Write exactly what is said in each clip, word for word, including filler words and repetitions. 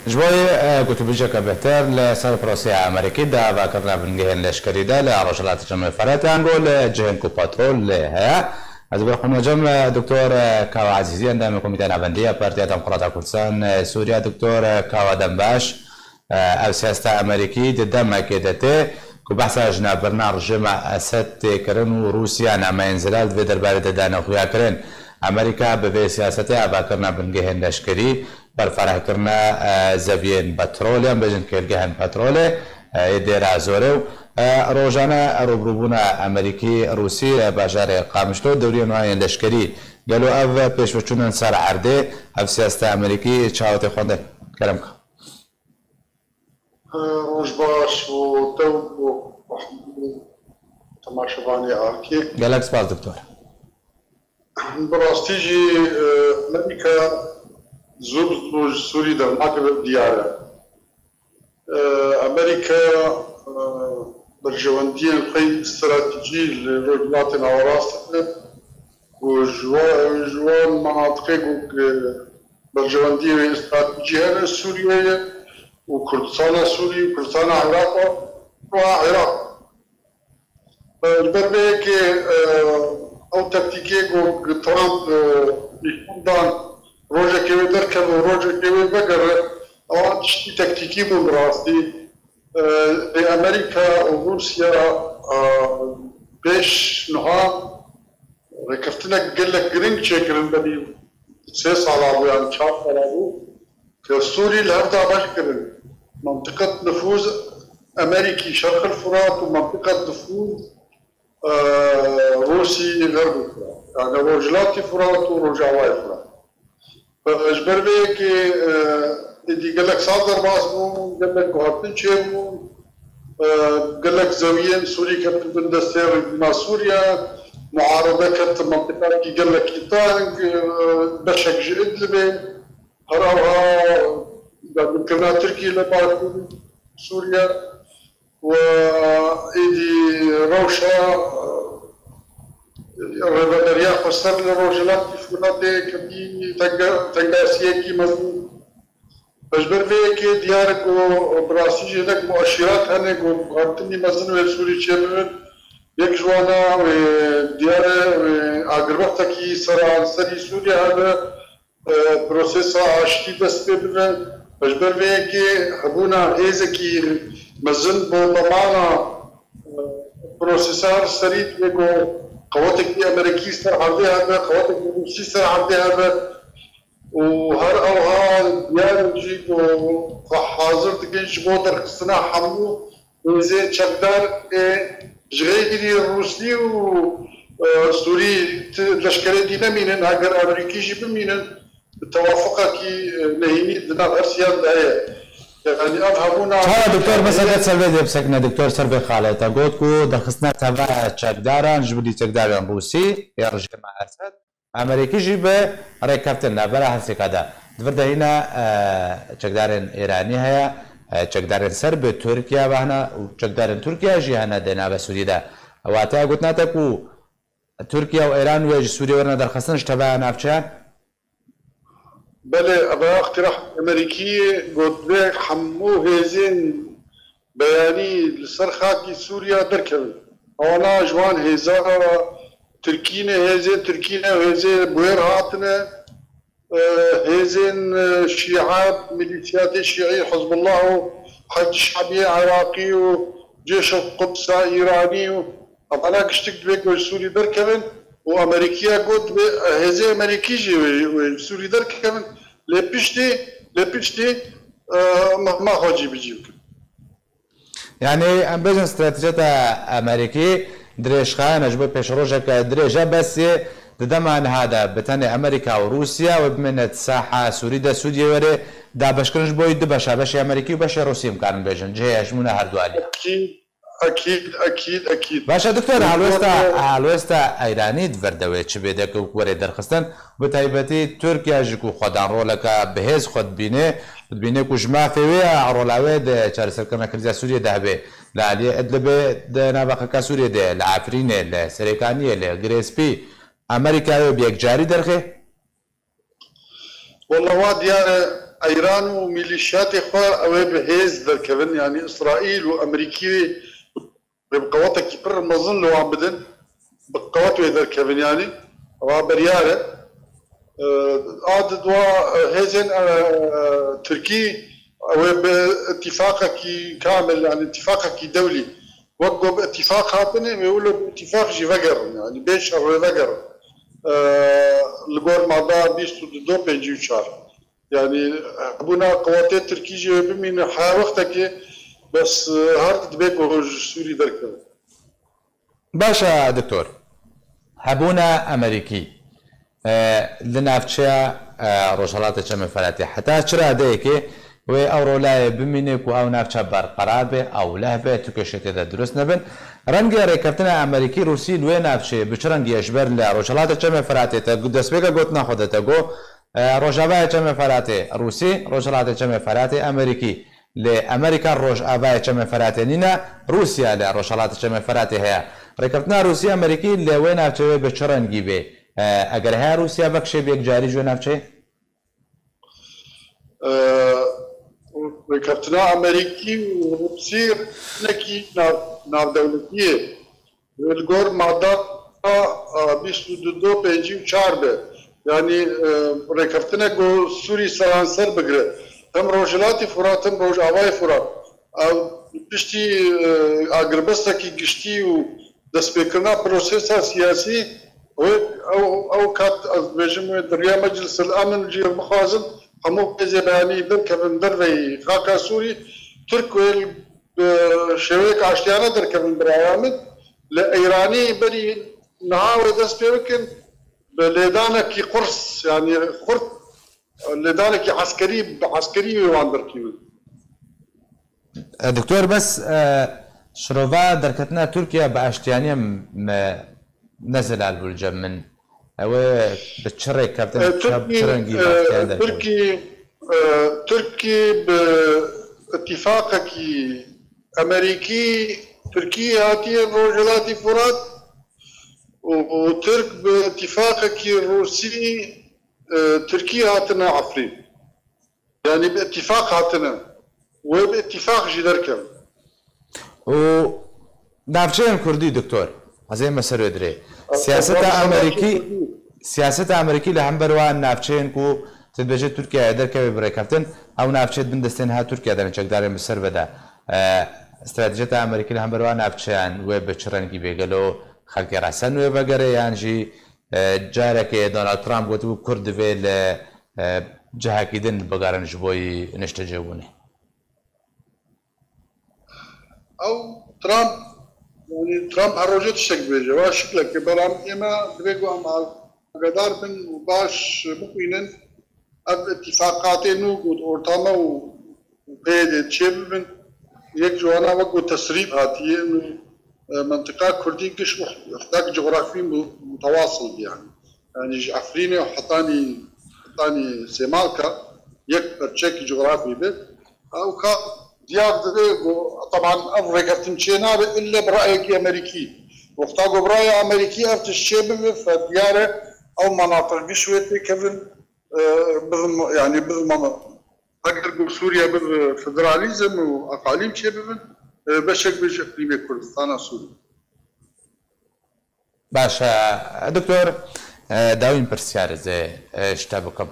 Ji bo yê, e, gotûbêjeke bêhtir li ser proseya Amerîkî di avakirina bingehên leşkerî de li Rojhilatê Cem Feratiyan got li cihên ku petrol lê heye. Ez bi xwe nacem, e, Doktor, e, Kawa Ezîzî, endamê Komîteya Navendî ya Partiya Demokrata Kurdistan, e, Sûriye, Doktor, e, Kawa Dembaş, e, ev siyaseta Amerîkî di demekê de tê ku behsa jinebirina rejîma Esed tê kirin û Rûsya nameyên zelal di vê derbarê de dane xuyakirin. Amerîka bi vê siyasetê avakirina bingehên leşkerî, berfarehkirina, e, zeviyên petrolê, em bêjin kêlgehên petrolê, e, yê Dêra Zorê û, e, rojane rûbirûbûna Amerîkî, Rûsî, e, bajarê Qamişlo, dewriyên wan yên leşkerî. Gelo ev pêşveçûn in ser erdê, ev siyaseta Amerîkî çawa tê xwendin? Kerem ka. Roj baş bo te û bo hemû temaşevanê Arkê. Gelek spas, doktor. Bi rastî jî, e, Amerîka zû bi zû ji Sûrî dernakeve, diyar e. E, Amerîka, e, berjewendiyên xwe yî stratejî li Rojhilatê Nawerast hene ku ji wa-, ji wan menatiqê ku, e, berjewendiyê wê stratejî hene Sûriye ye û Kurdistana Sûrî û Kurdistana Iraq e, û Iraq. Ji ber vê yekê, e, ew taktîkê ku Trump, e, nîşan dan, rojekê wê derkeve û rojekê wê vegere, ewan tiştî taktîkî bûn bi rastî. E, ê Amerîka û Rûsya, e, pêş niha rêkeftinek gelek giring çêkirin, belî sê sala bû, yan çar sala bû. Ke Sûrî li hev dabeş kirin. Mentiqet nifûz Amerîkî Şerqil Furat û mentiqet nifûz, e, Rûsî Xerbê Furat. Yani Rojhilatî Furat û Rojavayê Furat. E, ji ber vê yekê, e, êdî gelek sal derbas bûn, gelek guhertin çêbûn. E, gelek zewiyên Sûrî ketin bin destê rejîma Sûriye. Muarede ket mentiqekî gelekî teng, e, beşek ji Idlibê. Her ewha dagirkirina Tirkiyê li Başûrê Sûriye û êdî rewşa, e, rêveberiya xweser li Rojhilatê Furatê ketî tenge-, tengasiyekî mezin. Ji ber vê yekê diyar e ku bi rastî jî hinek mueşîrat hene ku guhertinî mezin wê Sûrî çêbibin. Yek ji wana wê diyar e, wê agirbextekî sera li serî Sûriye hebe. E, prosesa aştî dest pê bibe. Ji ber vê yekê hebûna hêzekî mezin, bombemana, e, prosesa her serî dibê ku qewetekî Amerîkî ser erdê hebe, qewetekî Rûsî ser erdê hebe û her ewha diyar e jî ku xwe hazir dikin ji bo derxistina hemû hêzên çekdar ê ji xeyrî Rûsî û, e, Sûrî ti leşkerê dî nemînin, heger Amerîkî jî bimînin, bi tewafuqekî, e, nehînî di nav her siyan de heye. Yani ev hemû na- Çawa doktor, mesela ser vê dê bisekine, doktor, ser vê xalê te got ku derxistina teva çekdaran ji bilî çekdarên Rûsî ya rejîma Esed, Amerîkî jî bi rêkeftin navbera her sêka de. Di vir de hîna, e, çekdarên Îranî heye, e, çekdarên ser bi Tirkiye ve hene û çekdarên Tirkiye jî hene di nava Sûriyê de. Wateya gotina te ku Tirkiye û Îran wê ji Sûriyê werine derxistin ji teveya navçeyan? Belê, ev iqtîrah Amerîkî ye, got vê hemû hêzên beyanî li ser xakî Sûriya derkevin. Ewana ji wan hêza Tirkî ne, hêzên Tirkî ne, hêzê bi wêr hatine, e, hêzên, e, Şîa, milîsiyatê Şîî, Hizbullah û Heşd Şe'biyê Iraqî û Cêşil Qudsa Îranî û evana giştik divê ku ji Sûrî derkevin û Amerîkiya got divê hêzê Amerîkî jî wê, wê ji Sûrî derkevin. Lê piştî, lê piştî, e, mehma xwe cîbicî bikin. Yani, em bêjin stratejiyata Amerîkî dirêjxayene ji bo pêşrojeke dirêj e, bes yê di dema niha de bi tenê Amerîka û Rûsya wê bimîne di saha Sûrî de, Sûriyê were dabeşkirin ji bo du beşa, beşê Amerîkî û beşê Rûsî, em karin bêjin, cihê hejmûna her du alî. Ekîd, ekîd, ekîd, ekîd. Baş e, doktor, helwesta, helwesta Îranî di vir de wê çi bê de ku were derxistin? Bi taybetî Tirkiye jî ku xwedan roleke bi hêz xwe dibîne, dibîne ku ji mafê wê ya rola wê di çareserkirina krîza Sûriyê de hebe. Li aliyê Idlibê di navexeka Sûriyê de, li Efrînê, li Serêkaniyê, li Girê Spî, Amerîka wê bi yekcarî derxê? Wela wa diyar e, Îran û mîlîşyatê xwe ew ê bi hêz derkevin, yanî Îsraîl û Amerîkî wê bi qewetekî pir mezin li wan bidin, bi qewet wê derkevin, yanî ewa beriyar e. E, a di dua, e, hêzên, e, e, Tirkî ew ê bi îtîfaqekî kamil, yanî îtîfaqekî dewlî, wek ku bi îtîfaq hatine, wê wilo bi îtîfaq jî vegerin, yanî bê şer wê vegerin. E, li gor mada bîst û du, pêncî û çar. Yanî hebûna qewatê Tirkî jî wê bimîne her wextekê, bes, e, her dibê ku ji Sûrî derkeve. Baş e, doktor. Hebûna Amerîkî, e, li navçeya, e, Rojhelatê Çemê Feratê heta çi radeyekê wê ew rolayê bimîne ku ew navçe berqerar be, ew leh be, tu kêşê tê de dirust nebin. Rengê rêkeftina Amerîkî Rûsî li wê navçeyê bi çi rengî ye? Ji ber li Rojhelatê Çemê Feratê te destpêka gotina xwe de te got, e, Rojavayê Çemê Feratê Rûsî, Rojhelatê Çemê Feratê Amerîkî. Lê Amerîka Rojavayê Çemê Feratê nîne, Rûsya li Rojhelatê Çemê Feratê heye. Rêkeftina Rûsî Amerîkî li wê navçeyê wê bi çi rengî bê? E, eger heye Rûsya vekişê bi yekcarî ji wê navçeyê? E, rêkeftina Amerîkî û Rûsî rêkeftinekî nav-, navdewletî ye. Li gor mada, e, bîst û du, pêncî û çar be. Yanî, e, rêkeftinek ku Sûrî seranser bigire. Hem Rojhilatî Furat, hem Rojavayê Furat. Ew piştî, e, agirbestekî giştî û destpêkirina prosesa siyasî, wê ew, ew kat ez dibêjim wê di riya Meclisil Emn jî bixwazin, hemû hêzê beyanî derkevin derveyî xaka Sûrî, Tirk wê bi şêweyek aştiyane derkevin bi raya min. Li Îranî berî niha wê dest pê bikin, bi lêdanekî qurs, yanî xurt, lêdanekî eskerî, bi eskerî wê wan derkîvin. E, doktor, bes, e, şirova derketina Tirkiye bi aştiyaniye me ne zelal bû li cem min. Ew ê bi çi rêkeftin, E, çi, çi Tirkî, rengî e, bi aştiyan derkevin? Tirkî, e, Tirkî bi îtîfaqekî Amerîkî, Tirkî hatiye Rojhilatî Furat û, û Tirk bi îtîfaqekî Rûsî, e, Tirkî hatine Efrîn. Yanî bi îtîfaq hatine. Wê bi îtîfaq jî derkevin. Û navçeyên Kurdî, doktor, ez ê me ser wê dirê. Siyaseta Amerîkî, siyaseta Amerîkî li hember wan navçeyên ku tu dibêjî Tirkiyeyê derkeve bi rêkeftin, ew navçeyê di bin destên ha Tirkiye de ne, çekdarên bi ser ve de. E, stratejiyeta Amerîkî li hember wan navçeyan wê bi çi rengî bê? Gelo xelkê resen wê vegere yan jî, e, carekê Donald Trump gotibû Kurd divê li, e, cihekî din bigerin ji bo yî niştecêbûnê? Ew Trump, yanî Trump her rojê tiştek dibêje, wa şiklekê, belam ême divê ku em agedar bin û baş bixwînin. Ev îtîfaqatê nû ku di orta me û, û peyê dê çêbibin, yek ji wana wek ku tesrîb hatiye û, e, mentiqa Kurdî giş û heta cografî mu-, mutewasıl bî, yanî. Yanî ji Efrînê hetanî, hetanî Sêmalka yek perçekî cografî be. Ew ka diyar dibe ku, teban, ev rêkeftin çê nabe ille bi rayekî Amerîkî. Wexta ku bi raya Amerîkî ev tişt çê bibe, fe diyar e ew menatiq giş wê têkevin, e, bidin, yanî bidin, eger ku Sûriye bibe federalîzm û eqalîm çê bibin, e, beşek be ji îqlîmê Kurdistana Sûrî. Baş e, doktor, e, dawîn pirsyar ez ê, e, ji te bikim.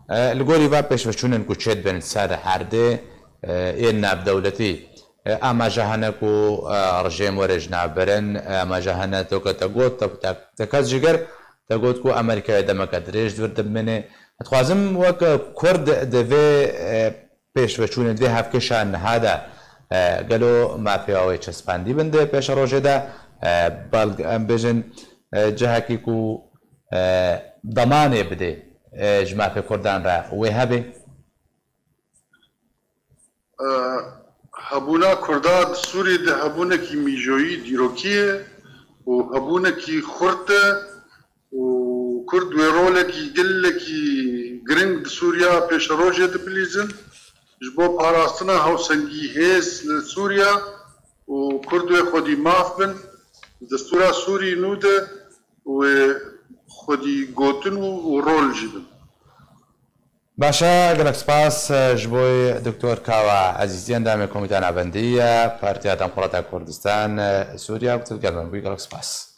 E, li gorî va pêşveçûnên ku çêdibin ser herdê, e, yên navdewletî, e, amaje hene ku, e, rejêm were ji nav birin, e, amaje hene, to ke te got, te, te, te kes ji ger, te got ku Amerîkayê demeke dirêj di vir dimîne. Dixwazim wek Kurd di vê, e, pêşveçûnên vê hevkêşa niha de, e, gelo mafê wê çespandî bin di pêşerojê de, e, belk em bêjin, e, cihekî ku, e, demanê bidê, e, ji mafê Kurdan re wê hebe? E, hebûna Kurda di Sûriyê de hebûnekî mîjoyî, dîrokî ye û hebûnekî xurt e. û Kurd wê rolekî gelekî giring di Sûriya pêşerojê dibihîzin, ji bo parastina hewsengî hêz li Sûriya û Kurd wê xwedî maf bin, di destûra Sûrî nû de wê xwedî gotin û, û rol jî bin. Baş e, gelek spas ji bo Doktor Kawa Ezîzî, endamê Komîta Navendî ya Partiya Demokrata Kurdistan Sûriye, ku tu digel me bûyî, gelek spas.